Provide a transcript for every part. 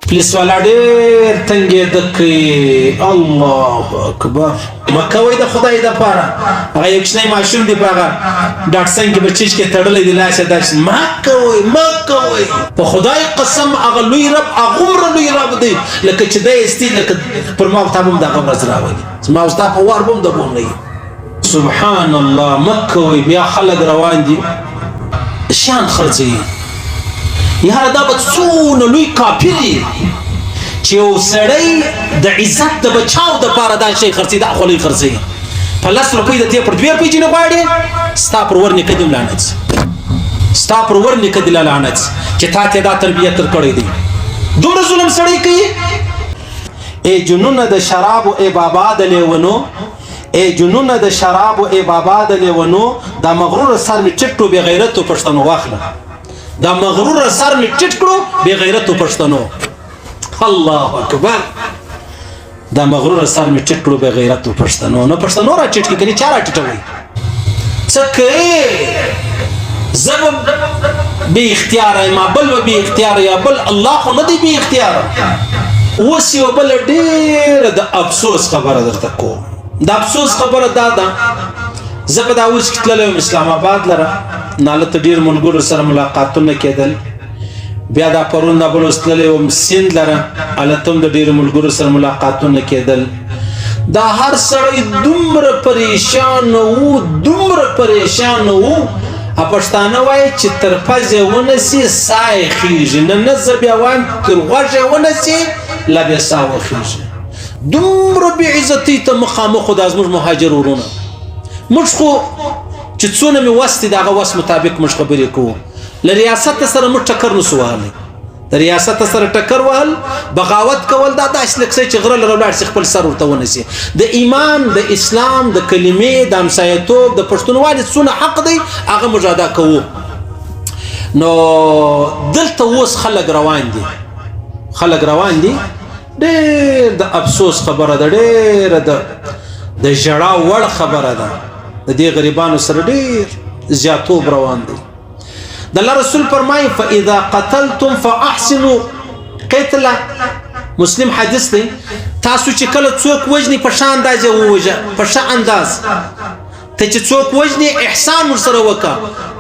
پولیس والا ډېر تنګېده کوي. الله اکبر، مه کوئ د خدای دپاره. هغه یو کوچنی ماشوم دی، په هغه ډاټسن کې په چیچ کې تړلی دی، لاس یې داسې. مه کوئ، مه کوئ، په خدای قسم، هغه لوی رب هغومره لوی رب دی لکه چې دی ایستي، لکه پر ما او تا به هم دغه ورځ راولي، زما او ستا په وار به هم د نه. سبحان الله، مه کوئ. بیا خلک روان دي، شیان خرڅوي. یاره دا به څونه لوی کافر وي چې یو سړی د عزت د بچاو دپاره دا شی خرڅوي، دا خولۍ خرڅوي په 10 روپۍ، د دې پر 2 روپۍ چې نه غواړي. ستا پر ور نیکه دې هم لعنت سي، ستا پر ور نیکه دې لعنت سي چې تا ته دا تربیت درکړی دی. دومره ظلم سړی کوي. ای جنونه د شرابو، ای بابا د لیونو، ای جنونه د شرابو، ای بابا د لیونو، دا مغرور سر می ټیټ کړو بې غیرتو پښتنو. واخله، دا مغرور سر می ټیټ کړو بې غیرتو پښتنو. الله اکبر، دا مغرور سر می ټیټ کړو بې غیرتو پښتنو. نو پښتنو را ټیټ کړي کني چا را ټیټوي؟ څه کوي؟ زه به بې اختیاره یم، بل به بې اختیاره یا بل الله خو نه دی بې اختیاره. اوس یو بل ډېره د افسوس خبره درته کوم. د افسوس خبره دا ده، زه په دا اوس کې تللی وم اسلام آباد لره، نالته ډېر ملګرو سره ملاقاتونه کېدل. بیا دا پرون دا بل اوس تللی وم سیند لره، هلته هم د ډېرو ملګرو سره ملاقاتونه کېدل. دا هر سړی دومره پریشان وو، دومره پریشان وو. پښتانه وایي چې تر پزې ونسي سا یې خېږي. نه نه، زه بیا وایم تر غوږ یې ونسي لا بیا سا وخېږي. دومره بې عزتۍ ته مخامخ دا زموږ مهاجر ورونه. موږ خو چې څونه مې وس دی، د هغه وس مطابق موږ خبرې کوو. له ریاست سره موږ ټکر نسو وهلی. د ریاست سره ټکر وهل، بغاوت کول، دا داسې لکه چې غره لره ولاړ سي، خپل سر ورته ونیسي. د ایمان، د اسلام، د کلمې، د همسایتوب، د پښتونوالي څونه حق دی، هغه موږ ادا کوو. نو دلته اوس خلک روان دي، خلک روان دي. ډېر د افسوس خبره ده، ډېر د ژړا وړ خبره ده. د دې غریبانو سره ډېر زیاتوب روان دی. د الله رسول فرمایي: فاذا قتلتم فاحسنوا قتله. مسلم حدیث دی. تاسو چې کله څوک وژني، په ښه انداز یې ووژه، په ښه انداز. ته چې څوک وژني، احسان ورسره وکړه.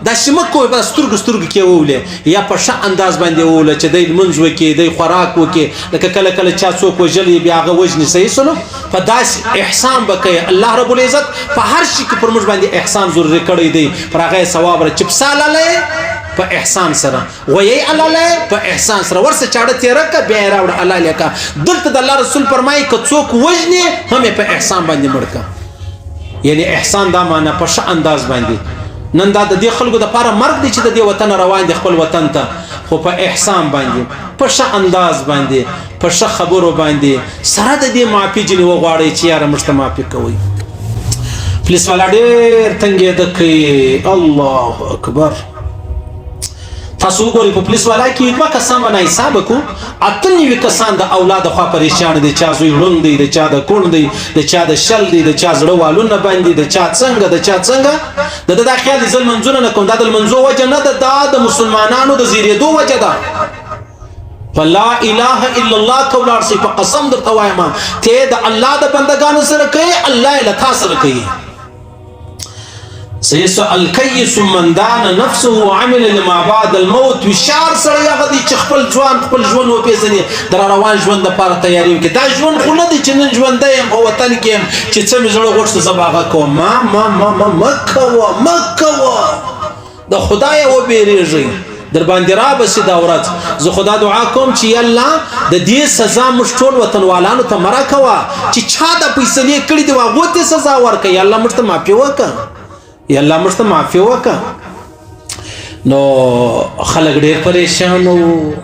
داسې مه کوئ په سترګو سترګو کې وولې، یا په ښه انداز باندې ووله چې دی لمونځ وکړي، دی خوراک وکړي. لکه کله کله چا څوک وژلی، بیا هغه وژني، صحیح سنو، په داسې احسان به کوي. الله رب العزت په هر شي کې پر موږ باندې احسان ضروري کړی دی، پر هغه ثواب را. چې پسه حلاله په احسان سره، غویی حلاله په احسان سره، ورسه چاړه تیره که، بیا یې راوړه، حلال یې که. دلته د الله رسول فرمایي که څوک وژني، هم یې په احسان باندې مړ که. یعنی احسان دا معنا په ښه انداز باندې. نن دا د دې خلکو د پاره مرګ دی چې د دې وطن روان دي خپل وطن ته، خو په احسان باندې، په ښه انداز باندې، په ښه خبرو باندې سره د دې معافي جنې وغواړئ چې یاره موږ ته معافي کوئ. پولیس والا ډېر تنګېده کوي. الله اکبر، تاسو وګورئ، په پولیس والا کې دوه کسان به حساب کو، 98 کسان د اولاد خوا پریشان دي. چا زوی ړوند دی، د چا د کوڼ دی، د چا د شل دی، د چا زړه والونه باندې، د چا څنګه، د چا څنګه. د دا خیال دی ځل منځونه نه کوم. دا د منځو وجه نه ده، دا د مسلمانانو د زیریدو وجه ده. فلا اله الا الله کولاړ سي، په قسم درته وایم، ته د الله د بندگانو سره کوي، الله یې له تا سره کوي. سیس الکیس من دان نفسه وعمل لما بعد الموت. وشار سره هغه دی چې خپل ځوان خپل ژوند وپېژني، د روان ژوند لپاره تیاری وکړي. دا ژوند خو نه دی چې نن ژوندی یم، په وطن کې یم، چې څه مې زړه غوښته زه به هغه کوم. ما ما ما ما مه کوه، مه کوه، د خدایه وبېرېږئ، در باندې را بسي دا ورځ. زه خدا دعا کوم چې یا الله، د دې سزا موږ ټول وطنوالانو ته مه راکوه. چې چا دا فیصلې کړي دي، هغو ته سزا ورکړه. یا الله، موږ ته معافي وکړه، یا الله، موږ ته معافي وکړه. نو خلک ډېر پریشان وو.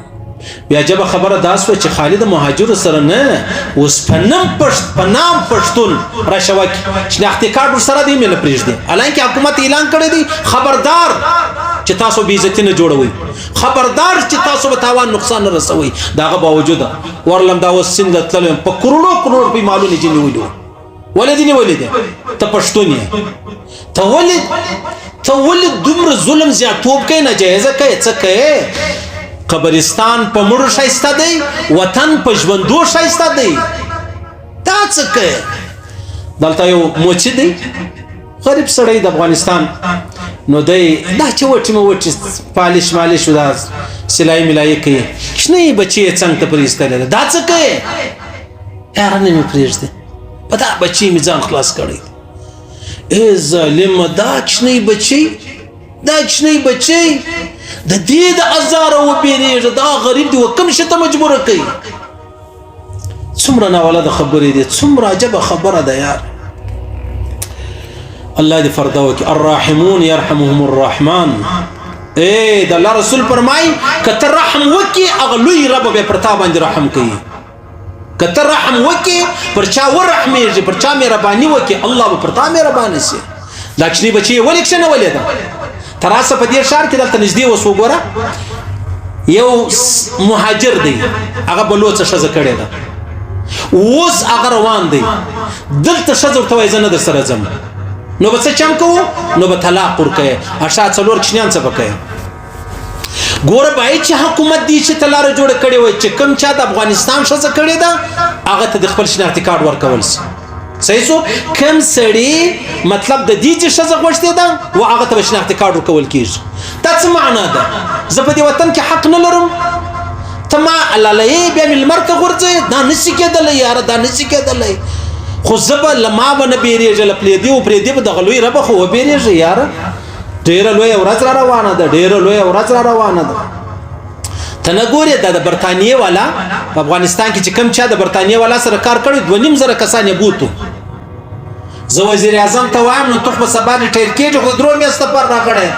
بیا جب خبره دا سوه چې خالد مهاجرو سره نه، اوس په نوم پښت، په نام پښتون راشوه کې شناختي کارت ورسره دی، مې نه پرېږدي. حالانکه حکومت اعلان کړی دی، خبردار چې تاسو بې عزتي نه جوړوئ، خبردار چې تاسو به تاوان نقصان نه رسوئ. د هغه باوجود ورلم دا اوس سیند ته تللی، په کروړو کروړو روپۍ مالونه یې نیولي وو. ولې دې نیولي دي؟ ته پښتون یې، ته ولې، ته ولې دومره ظلم زیاتوب کوې، ناجایزه کوې، څه کوې؟ قبرستان په مړو ښایسته دی، وطن په ژوندو ښایسته دی. دا څه کوې؟ دلته یو موچي دی، غریب سړی د افغانستان، نو دی دا چې وټي مو وټي پالش مالش دا سلای ملای کوي، کوچنی بچی یې څنګ ته پرېستلی دی. دا څه کوې؟ یاره نه مې پرېږدي، په دا بچی مې ځان خلاص کړی دی. ای ظالمه، دا کوچنی بچی، دا کوچنی بچی د دې د ازاره وبېرېږه، دا غریب دی و کوم شي ته مجبوره کوي. څومره ناولده خبرې دي، څومره عجبه خبره ده یار. الله دې فرده وکړي. الراحمون يرحمهم الرحمن. اے د الله رسول فرمای، که ته رحم وکې هغه لوی رب به پر تا باندې رحم کوي. که ته رحم وکې، پر چا ورحمېږي، پر چا مهرباني وکې، الله به پر تا مهربانه شي. دا کوچنی بچی یې ولې کښېنولی ده؟ ته راسه په دې ښار کې دلته نږدې اوس وګوره، یو مهاجر دی، هغه بلوڅه ښځه کړې ده، اوس هغه روان دی دلته، ښځه ورته وایي زه نه درسره ځم، نو به څه چم کوو؟ نو به طلاق ورکوې. اشا څلور کوچنیان څه به کوې؟ ګوره باید چې حکومت دې چې ته لاره جوړه کړې وای چې کوم چا د افغانستان ښځه کړې ده هغه ته د خپل شناختي کارت ورکول سي. صحیح سو؟ کم سړي مطلب د دې چې ښځه غوښتې ده و هغه ته به شناختي کارت ورکول کېږي. دا څه معنا ده؟ زه په دې وطن کې حق نه لرم، ته ما لالې بیا مې لمر ته غورځې؟ دا نشي کېدلی یاره، دا نشي کېدلی. خو زه به له ما به نه بیریږه، له پلېدې او پرېدې به دغه لوی ربه خو وبېرېږه یاره. ډېره لویه ورځ را روانه ده، ډېره لویه ورځ را روانه ده. ته نه ګورې دا د برتانیې والا په افغانستان کې چې کوم چا د برتانیې والا سره کار کړی، 2,500 کسان یې بوتو. زه وزیر اعظم ته وایم نو ته خو به سبا ریټایر کېږي، خو درو میاشتو لپاره راغلی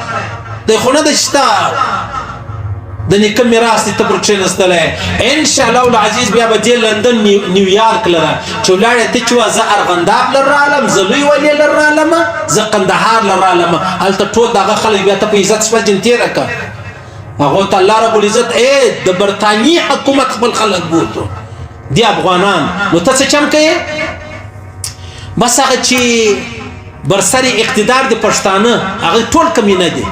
دی، خو نه ده چې ستا د نیکه میراث دې ته پر کښېنستلی. انشاءالله العزیز بیا به دې لندن نیویارک لره چې ولاړې، ته چې وه زه ارغنداب لره رالم، زه لوی ولې لره رالم، زه قندهار لره رالم، هلته ټول دغه خلک بیا ته په عزت شپه جن تېره کړه. هغو ته الله رب العزت ای د برتانیې حکومت خپل خلک بوتو دي افغانان، نو ته څه چم کوې؟ بس هغه چې بر سر اقتدار د پښتانه هغه ټول کمینه دي،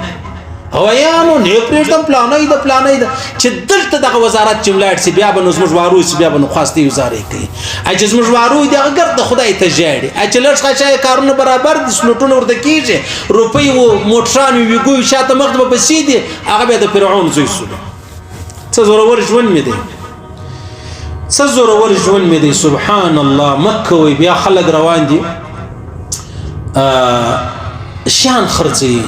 هوایانو نه پرېږدم پلانې ده پلانې ده. چې دلته دغه وزارت چې ولاړ سي بیا به نو زموږ وارو سي، بیا به نو خواستې وزارې کوي. چې زموږ وارو دي هغه ګرد خدای ته ژاړي، چې لږ خاچا کارونه برابر دي، سلوټونه ورته کېږي، روپۍ و موټران وي، ویګو شاته مخ به پسې دي، هغه بیا د فرعون زوی سو. څه زورور ژوند مې دی، څه زورور ژوند مې دی. سبحان الله. مکه وي بیا خلک روان دي شیان خرڅوي.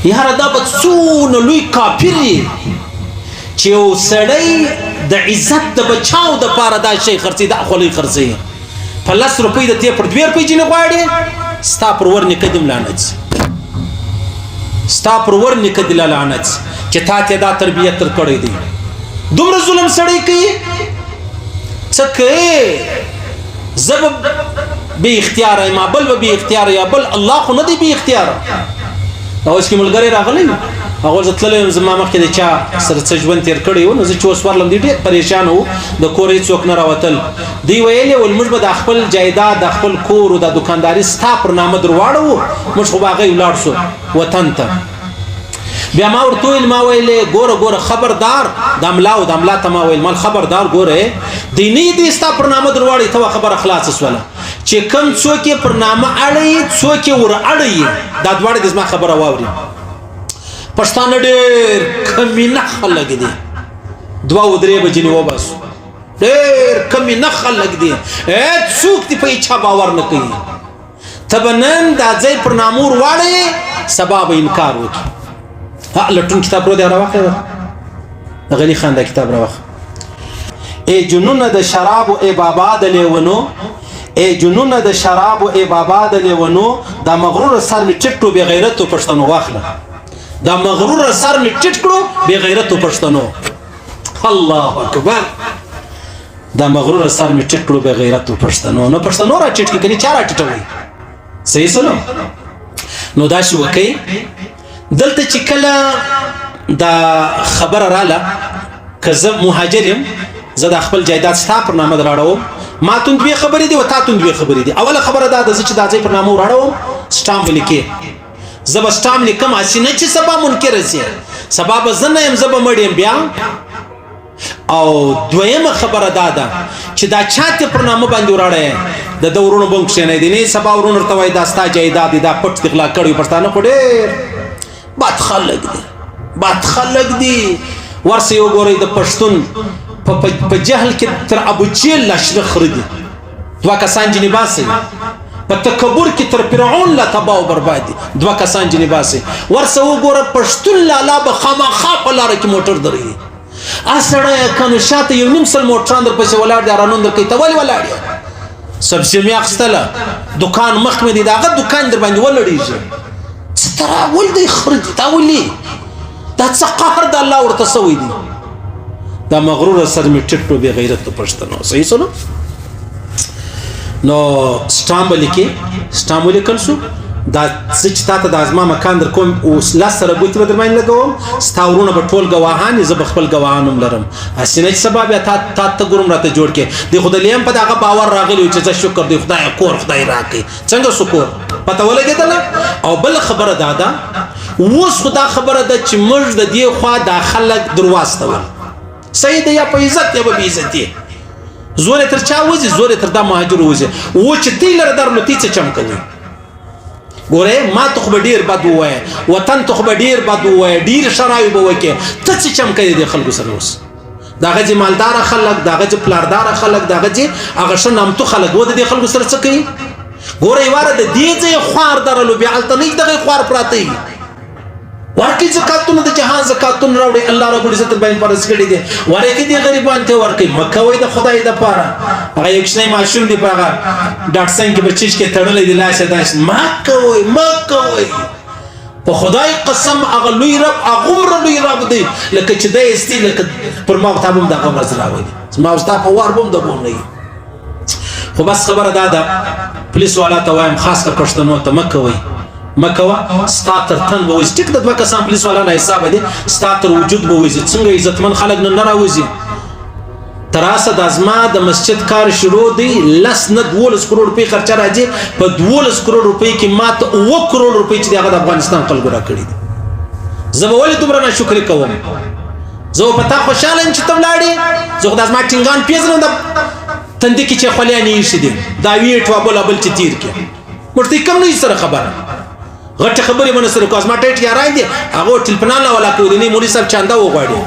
یاره دا به څونه لوی کافر یې چې یو سړی د عزت د بچاو دپاره دا شی خرڅوي، دا خولۍ خرڅوي په 10 روپۍ، د تې پر 2 روپۍ ځینې غواړي. ستا پر ور نیکه دې لعنت سي، ستا پر ور نیکه دې لعنت سي چې تا ته دا تربیت تر کړی دی. دومره ظلم سړی کوي، څه کوي؟ زه به بې اختیاره یم، بل به بې اختیاره یا بل الله خو نه دی بې اختیاره. اوس کې ملګری راغلی، هغه زه تللی یم، زما مخکې د چا سره څه ژوند تېر کړی و، نو زه چې اوس ورلم دی ډېر پریشان و، د کور هېڅوک نه راوتل. دوی ویلي ول موږ به د خپل جایداد، د خپل کور او د دوکانداري ستا پر نامه در واړوو، موږ خو به هغه ولاړ سو وطن ته. بیا ما ورته وویل، ما ویلې ګوره ګوره خبردار، د املا او د املا ته ما ویل، مال خبردار ګوره دی نه دی ستا پر نامه در واړوي، ته خبره خلاصه سوله. چې کوم څوک یې پر نامه اړوي، څوک یې ور اړوي، دا دواړه دې زما خبره واوري. پښتانه ډېر کمینه خلک دي، 2 او 3 بجې وباسو، ډېر کمینه خلک دي، څوک دې په هیچا باور نه کوي. ته به نن دا ځای پر نامه ور واړوې، سبا به انکار وکړي. ها لټون کتاب رو دی راواخله، د غني خان دا کتاب راواخله. ای جنونه د شرابو ای بابا د لیونو، ای جنونه د شرابو ای بابا د لیونو، دا مغرور سر مې ټیټ کړو بې غیرتو پښتنو. واخله دا مغرور سر مې ټیټ کړو بې غیرتو پښتنو. الله اکبر. دا مغرور سر مې ټیټ کړو بې غیرتو پښتنو. نو پښتنو را ټیټ کړي، کني چا را ټیټوي؟ صحیح سنو. نو داسې وکئ. دلته چې کله دا خبره راله که زه مهاجر یم، زه د خپل جایداد ستا پر نامه دراړوم، ما تون دوې خبرې دي او تا تون دوې خبرې دي. اوله خبره دا ده، زه چې دا ځای پر نامه وراړوم سټام به لیکې، زه به سټام لیکم، هسې نه چې سبا منکر سي. سبا به زه نه یم، زه به مړ یم بیا. او دویمه خبره دا ده چې دا چاته پر نامه باندې وراړی، د ده وروڼو به هم کښېنی دی، نه سبا وروڼو ورته وایي دا ستا جایداد دی، دا پټ دې غلا کړی. پښتانه خو ډېر بد خلک دي، بد خلک دي. ورسئ وګورئ، د پښتون په جهل کې تر ابو جیل لا شنه خره دي، دوه کسان جنې باسئ. په تکبر کې تر فرعون لا تباه او برباد دي، دوه کسان جنې باسئ. ورسه وګوره، پښتون لالا به خامخا په لاره کې موټر دروي. سړی کنه شاته یو نیم سل موټران در پسې ولاړ دي، ارانون در کوي، ته ولې ولاړ یې؟ سبزي مې اخیستله، دکان مخ مې دی، د هغه دکان در باندې ولړېږي. څه ته راول دی خره دي، دا ولې دا څه قهر د الله ورته سوی دی؟ دا مغرور سر مې ټیټ کړو، بې غیرتو پښتنو. صحیح سنو؟ نو سټام به لیکې، سټام ولیکل شو. دا زه چې تا ته د زما مکان در کوم، اوس لس سره ګوتې به در باندې لګوم، ستا وروڼه به ټول ګواهان، زه به خپل ګواهان هم لرم. هسې نه چې سبا بیا تا ته ګورم راته جوړ کړې. دی خو د لیم په دغه باور راغلی چې زه شکر دی خدای کور خدای راکړي. څنګه سو کور پته ولګېدله؟ او بله خبره دا ده، اوس خو دا خبره ده چې موږ د دې خوا دا خلک درواستول، صحیح ده، یا په عزت یا په بې عزتي. زور یې تر چا وځي؟ زور یې تر دا مهاجرو وځي. و چې تی لره درلو، تی څه چم کوي؟ ګوره، ما ته خو به ډېر بد ووایه، وطن ته خو به ډېر بد ووایه، ډېر شرایع به وکړې، ته څه چم کوې د خلکو سره؟ اوس د هغه چې مالداره خلک، د هغه چې پلارداره خلک، د هغه چې هغه ښه نامتو خلک و، د دې خلکو سره څه کوي؟ ګوره، یواره د دې ځای خوار درلو، بیا هلته نه دغه خوار پراته وي. ورکړي زکاتونه، د جهان زکاتونه راوړي، الله رب العزت باندې فرض کړی دي، ورکړي دي غریبان ته ورکړي. مه کوئ د خدای دپاره. هغه یو کوچنی ماشوم دی، په هغه ډاټسن کې په چیش کې تړلی دی، لاس یې داسې. مه کوئ، مه کوئ، په خدای قسم، هغه لوی رب، هغومره لوی رب دی لکه چې دی ایستي، لکه پر ما او تا به هم دغه ورځ راولي، زما او ستا په وار به هم دغه نه وي. خو بس خبره دا ده، پولیس والا ته وایم، خاص کر پښتنو ته، مه کوئ، مه کوه. ستا تر تن به وځي، ټیک د دوه کسان پولیس والا نه حسابه دي، ستا تر وجود به وځي. څنګه عزتمن خلک نن نه راوځي؟ تراسه د زما د مسجد کار شروع دی، لس نه 12 کروڑ روپۍ خرچه راځي. په 12 کروڑ روپۍ کې ماته 7 کروڑ روپۍ چې هغه د افغانستان خلکو راکړي دي، زه به ولې دومره ناشکري کوم؟ زه په تا خوشحاله یم چې ته ولاړې. زه خو د زما ټینګان پېژنم، د تندي کې چې خولیانې ایښي دي، دا ویټ و بل بل چې تیر کې موږ ته کم نه سره خبره، غټه خبرې به نه سره کوو. زما ټیټ یاران دي، هغه ټلفونان لا ولا کوي، نه مولوي صاحب چانده وغواړي.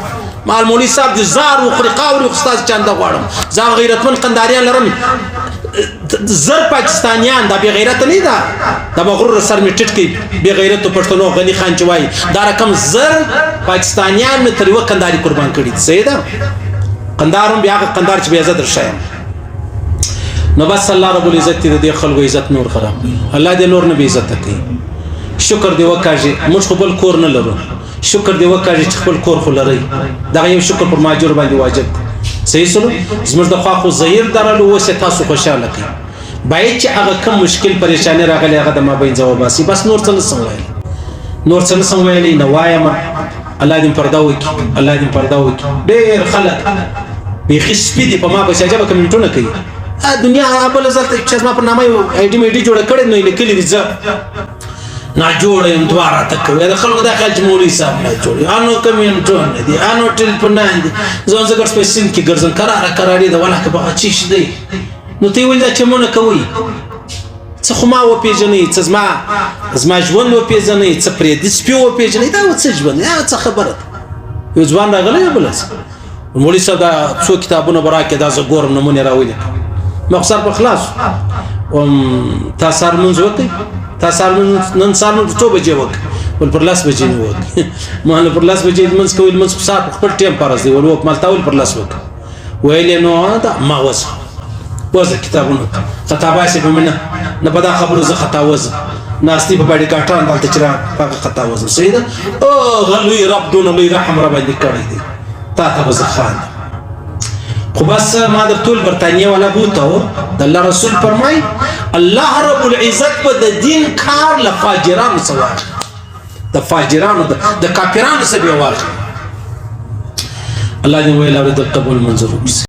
مال مولوي صاحب دې زار وخوري، قاوري خو ستاسو چانده غواړم. زه غیرتمن قنداریان لرم، زر پاکستانیان دا بې غیرته نه ده، دا مغرور سر مې ټیټ کړي بې غیرتو پښتنو. غني خان چې وایي دا رقم زر پاکستانیان مې تر یوه قنداري قربان کړي دي. صحیح ده، قندار هم بیا هغه قندار چې بې عزت درښایم. نو بس الله رب العزت دې د دې خلکو عزت نور خراب کړي، الله دې نور نه بې عزته کړي. شکر دې وکاږي، موږ خو بل کور نه لرو، شکر دې وکاږي چې خپل کور خو لرئ. دغه یو شکر پر مهاجرو باندې واجب دی. صحیح سلو؟ زموږ د خوا خو زهیر درلو، اوس یې تاسو خوشحاله کړئ. باید چې هغه کم مشکل پریشانی راغلی، هغه د مابین ځواب باسي. بس نور څه نسم ویلی، نور څه نسم ویلی، نه وایم. الله دې پرده وکړي، الله دې پرده وکړي. ډېر خلک بیخي سپي دي، په ما پسې عجبه کمنټونه کوي. دنیا بل ځل چې زما پر نامه یو آی ډي میډي جوړه کړې، نو یې لیکلي دي زه ناجوړ یم، دعا راته کوي. د خلکو دا خیال چې مولوي صاحب ناجوړ دی، انو کمنټونه دي، انو ټلیفونان دي. زه زه ګرځم په سیند کې ګرځم، کراره کراري ده، ولاکه به چیش دی. نو ته ولې دا چمونه کوئ؟ څه خو ما وپېژنئ، څه زما ژوند وپېژنئ، څه پرېدي سپي وپېژنئ. دا څه ژوند، دا څه خبره ده؟ یو ځوان راغلی بل څه، مولوي صاحب دا څو کتابونه به راکړې، دا زه ګورم، نمونې راولیکم. ما خو سر په خلاص تا سهار لمونځ وکړئ، تا سهار لمونځ نن سهار لمونځ څو بجې وکړ؟ ول پر 10 بجې مې وکړ. ما له پر 10 بجې لمونځ کوي، لمونځ خو سهار په خپل ټیم فرض دی. ول وکړ، مال تا ولې پر 10 وکړ؟ ویل یې نو دا ما وځه وځه کتابونو ته خطا باسې به مې نه، نه په دا خبرو زه خطا وځم، ناستي په باډي کاټان دلته چې را په هغه خطا وځم. صحیح ده، هغه لوی رب دونه لوی رحم را باندې کړی دی، تا ته به زه خاندم. خو بس ما د ټول برتانیې والا بوته و. د الله رسول فرمای، الله رب العزت په د دین کار له فاجرانو څخه واخلي، د فاجرانو د کافرانو څخه به واخلي. الله دې ویل او د قبول منظور وکړي.